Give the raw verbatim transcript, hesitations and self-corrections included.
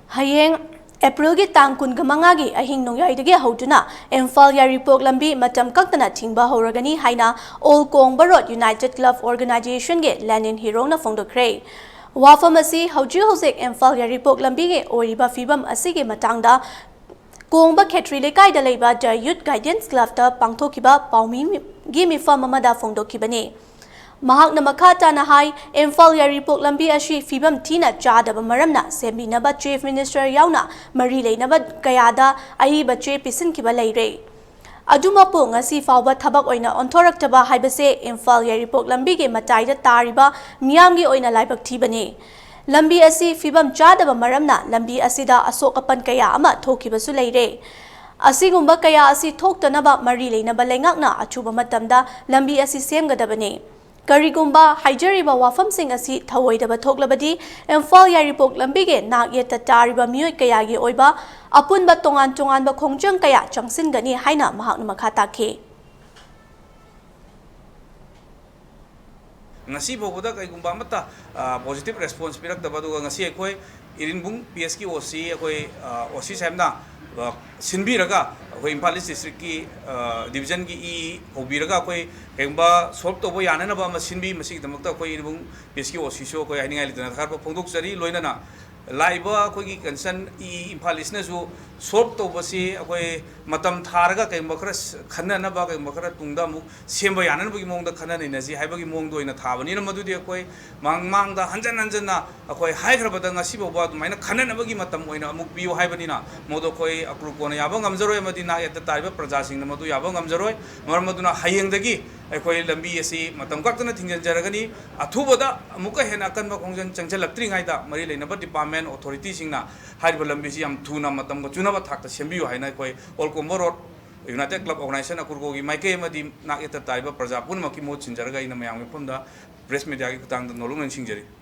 ꯍꯌꯦꯡ ꯑꯦꯄ꯭ꯔꯤꯜꯒꯤ ꯇꯥꯡ ꯀꯨꯟꯒ ꯃꯉꯥꯒꯤ ꯑꯍꯤꯡ ꯅꯣꯡꯌꯥꯏꯗꯒꯤ ꯍꯧꯗꯨꯅ ꯏꯝꯐꯥꯜ ꯌꯥꯏꯔꯤꯄꯣꯛ ꯂꯝꯕꯤ ꯃꯇꯝ ꯀꯛꯇꯅ ꯊꯤꯡꯕ ꯍꯧꯔꯒꯅꯤ ꯍꯥꯏꯅ ꯑꯣꯜ ꯀꯣꯡꯕ ꯔꯣꯗ ꯌꯨꯅꯥꯏꯇꯦꯗ ꯀ꯭ꯂꯕ ꯑꯣꯔꯒꯅꯥꯏꯖꯦꯁꯟꯒꯤ ꯂꯦꯅꯤꯟ ꯍꯤꯔꯣꯡꯅ ꯐꯣꯡꯗꯣꯛꯈ꯭ꯔꯦ꯫ ꯋꯥꯐꯝ ꯑꯁꯤ ꯍꯧꯖꯤꯛ ꯍꯧꯖꯤꯛ ꯏꯝꯐꯥꯜ ꯌꯥꯏꯔꯤꯄꯣꯛ ꯂꯝꯕꯤꯒꯤ ꯑꯣꯏꯔꯤꯕ ꯐꯤꯕꯝ ꯑꯁꯤꯒꯤ ꯃꯇꯥꯡꯗ ꯀꯣꯡꯕ ꯈꯦꯇ꯭ꯔꯤ ꯂꯩꯀꯥꯏꯗ ꯂꯩꯕ ꯗ ꯌꯨꯠ ꯒꯥꯏꯗꯦꯟꯁ ꯀ꯭ꯂꯕꯇ ꯄꯥꯡꯊꯣꯛꯈꯤꯕ ꯄꯥꯎꯃꯤꯒꯤ ꯃꯤꯐꯝ ꯑꯃꯗ ꯐꯣꯡꯗꯣꯛꯈꯤꯕꯅꯤ꯫ ꯃꯍꯥꯛꯅ ꯃꯈꯥ ꯇꯥꯅ ꯍꯥꯏ, ꯏꯝꯐꯥꯜ ꯌꯥꯏꯔꯤꯄꯣꯛ ꯂꯝꯕꯤ ꯑꯁꯤ ꯐꯤꯕꯝ ꯊꯤꯅ ꯆꯥꯗꯕ ꯃꯔꯝꯅ ꯁꯦꯝꯕꯤꯅꯕ ꯆꯤꯐ ꯃꯤꯅꯤꯁꯇꯔ ꯌꯥꯎꯅ ꯃꯔꯤ ꯂꯩꯅꯕ ꯀꯌꯥꯗ ꯑꯏꯕ ꯆꯦ ꯄꯤꯁꯤꯟꯈꯤꯕ ꯂꯩꯔꯦ꯫ ꯑꯗꯨꯃꯛꯄꯨ ꯉꯁꯤ ꯐꯥꯎꯕ ꯊꯕꯛ ꯑꯣꯏꯅ ꯑꯣꯟꯊꯣꯔꯛꯇꯕ ꯍꯥꯏꯕꯁꯦ ꯏꯝꯐꯥꯜ ꯌꯥꯏꯔꯤꯄꯣꯛ ꯂꯝꯕꯤꯒꯤ ꯃꯇꯥꯏꯗ ꯇꯥꯔꯤꯕ ꯃꯤꯌꯥꯝꯒꯤ ꯑꯣꯏꯅ ꯂꯥꯏꯕꯛ ꯊꯤꯕꯅꯤ꯫ ꯂꯝꯕꯤ ꯑꯁꯤ ꯐꯤꯕꯝ ꯆꯥꯗꯕ ꯃꯔꯝꯅ ꯂꯝꯕꯤ ꯑꯁꯤꯗ ꯑꯁꯣꯛ ꯑꯄꯟ ꯀꯌꯥ ꯑꯃ ꯊꯣꯛꯈꯤꯕꯁꯨ ꯂꯩꯔꯦ꯫ ꯑꯁꯤꯒꯨꯝꯕ ꯀꯌꯥ ꯑꯁꯤ ꯊꯣꯛꯇꯅꯕ ꯃꯔꯤ ꯂꯩꯅꯕ ꯂꯩꯉꯥꯛꯅ ꯑꯊꯨꯕ ꯃꯇꯝꯗ ꯂꯝꯕꯤ ꯑꯁꯤ ꯁꯦꯝꯒꯗꯕꯅꯤ꯫ ꯀꯔꯤꯒꯨꯝꯕ ꯍꯥꯏꯖꯔꯤꯕ ꯋꯥꯐꯝꯁꯤꯡ ꯑꯁꯤ ꯊꯧꯑꯣꯏꯗꯕ ꯊꯣꯛꯂꯕꯗꯤ ꯏꯝꯐꯥꯜ ꯌꯥꯏꯔꯤꯄꯣꯛ ꯂꯝꯕꯤꯒꯤ ꯅꯥꯛ ꯌꯦꯠꯇ ꯇꯥꯔꯤꯕ ꯃꯤꯑꯣꯏ ꯀꯌꯥꯒꯤ ꯑꯣꯏꯕ ꯑꯄꯨꯟꯕ ꯇꯣꯉꯥꯟ ꯇꯣꯉꯥꯟꯕ ꯈꯣꯡꯖꯪ ꯀꯌꯥ ꯆꯪꯁꯤꯟꯒꯅꯤ ꯍꯥꯏꯅ ꯃꯍꯥꯛꯅ ꯃꯈꯥ ꯇꯥꯈꯤ꯫ ꯉꯁꯤ ꯐꯥꯎꯕꯗ ꯀꯩꯒꯨꯝꯕ ꯑꯃꯠꯇ, ꯑ, positive response ꯄꯤꯔꯛꯇꯕ, ꯑꯗꯨꯒ ꯉꯁꯤ ꯑꯩꯈꯣꯏ ꯏꯔꯤꯟꯕꯨꯡ ꯄꯤ ꯑꯦꯁꯀꯤ ꯑꯣ ꯁꯤ ꯑꯩꯈꯣꯏ, ꯑ, ꯑꯣ ꯁꯤ ꯁꯥꯍꯦꯕꯅ, ꯑ, ꯁꯤꯟꯕꯤꯔꯒ ꯑꯩꯈꯣꯏ ꯏꯝꯐꯥꯜ ꯏꯁ ꯗꯤꯁꯇ꯭ꯔꯤꯛꯀꯤ, ꯑ, ꯗꯤꯕꯤꯖꯟꯒꯤ ꯏ ꯍꯧꯕꯤꯔꯒ ꯑꯩꯈꯣꯏ ꯀꯩꯒꯨꯝꯕ solve ꯇꯧꯕ ꯌꯥꯅꯅꯕ ꯑꯃ ꯁꯤꯟꯕꯤ꯫ ꯃꯁꯤꯒꯤꯗꯃꯛꯇ ꯑꯩꯈꯣꯏ ꯏꯔꯤꯟꯕꯨꯡ ꯄꯤ ꯑꯦꯁꯀꯤ ꯑꯣ ꯁꯤꯁꯨ ꯑꯩꯈꯣꯏ ꯍꯥꯏꯅꯤꯡꯉꯥꯏ ꯂꯩꯇꯅ ꯊꯥꯒꯠꯄ ꯐꯣꯡꯗꯣꯛꯆꯔꯤ꯫ ꯂꯣꯏꯅꯅ ꯂꯥꯛꯏꯕ ꯑꯩꯈꯣꯏꯒꯤ concern ꯏ ꯏꯝꯐꯥꯜ ꯏꯁꯅꯁꯨ solve ꯇꯧꯕꯁꯤ ꯑꯩꯈꯣꯏ ꯃꯇꯝ ꯊꯥꯔꯒ ꯀꯩꯒꯨꯝꯕ ꯈꯔ ꯈꯟꯅꯅꯕ, ꯀꯩꯒꯨꯝꯕ ꯈꯔ ꯇꯨꯡꯗ ꯑꯃꯨꯛ ꯁꯦꯝꯕ ꯌꯥꯅꯅꯕꯒꯤ ꯃꯑꯣꯡꯗ ꯈꯟꯅ ꯅꯩꯅꯁꯤ ꯍꯥꯏꯕꯒꯤ ꯃꯑꯣꯡꯗ ꯑꯣꯏꯅ ꯊꯥꯕꯅꯤꯅ, ꯃꯗꯨꯗꯤ ꯑꯩꯈꯣꯏ ꯃꯃꯥꯡꯗ ꯍꯟꯖꯟ ꯍꯟꯖꯟꯅ ꯑꯩꯈꯣꯏ ꯍꯥꯏꯈ꯭ꯔꯕꯗ ꯉꯁꯤ ꯐꯥꯎꯕ ꯑꯗꯨꯃꯥꯏꯅ ꯈꯟꯅꯅꯕꯒꯤ ꯃꯇꯝ ꯑꯣꯏꯅ ꯑꯃꯨꯛ ꯄꯤꯌꯨ ꯍꯥꯏꯕꯅꯤꯅ, ꯃꯗꯨ ꯑꯩꯈꯣꯏ ꯑꯀ꯭ꯔꯨ ꯀꯣꯟꯅ ꯌꯥꯕ ꯉꯝꯖꯔꯣꯏ ꯑꯃꯗꯤ ꯅꯥꯛ ꯌꯦꯠꯇ ꯇꯥꯔꯤꯕ ꯄ꯭ꯔꯖꯥꯁꯤꯡꯅ ꯃꯗꯨ ꯌꯥꯕ ꯉꯝꯖꯔꯣꯏ꯫ ꯃꯔꯝ ꯑꯗꯨꯅ ꯍꯌꯦꯡꯗꯒꯤ ꯑꯩꯈꯣꯏ ꯂꯝꯕꯤ ꯑꯁꯤ ꯃꯇꯝ ꯀꯛꯇꯅ ꯊꯤꯡꯖꯤꯟꯖꯔꯒꯅꯤ꯫ ꯑꯊꯨꯕꯗ ꯑꯃꯨꯛꯀ ꯍꯦꯟꯅ ꯑꯀꯟꯕ ꯈꯣꯡꯖꯪ ꯆꯪꯁꯤꯜꯂꯛꯇ꯭ꯔꯤꯉꯩꯗ ꯃꯔꯤ ꯂꯩꯅꯕ department authorityꯁꯤꯡꯅ ꯍꯥꯏꯔꯤꯕ ꯂꯝꯕꯤꯁꯤ ꯌꯥꯝ ꯊꯨꯅ ꯃꯇꯝꯒ ꯆꯨꯅꯕ ꯊꯥꯛꯇ ꯁꯦꯝꯕꯤꯌꯨ ꯍꯥꯏꯅ ꯑꯩꯈꯣꯏ all Kombo road united club organisation ꯑꯀ꯭ꯔꯨꯀꯣꯒꯤ ꯃꯥꯏꯀꯩ ꯑꯃꯗꯤ ꯅꯥꯛ ꯌꯦꯠꯇ ꯇꯥꯔꯤꯕ ꯄ꯭ꯔꯖꯥ ꯄꯨꯝꯅꯃꯛꯀꯤ ꯃꯍꯨꯠ ꯁꯤꯟꯖꯔꯒ ꯑꯩꯅ ꯃꯌꯥꯝꯒꯤ ꯃꯐꯝꯗ ꯄ꯭ꯔꯦꯁ ꯃꯦꯗꯤꯌꯥꯒꯤ ꯈꯨꯠꯊꯥꯡꯗ ꯅꯣꯂꯨꯛꯅ ꯅꯤꯡꯁꯤꯡꯖꯔꯤ꯫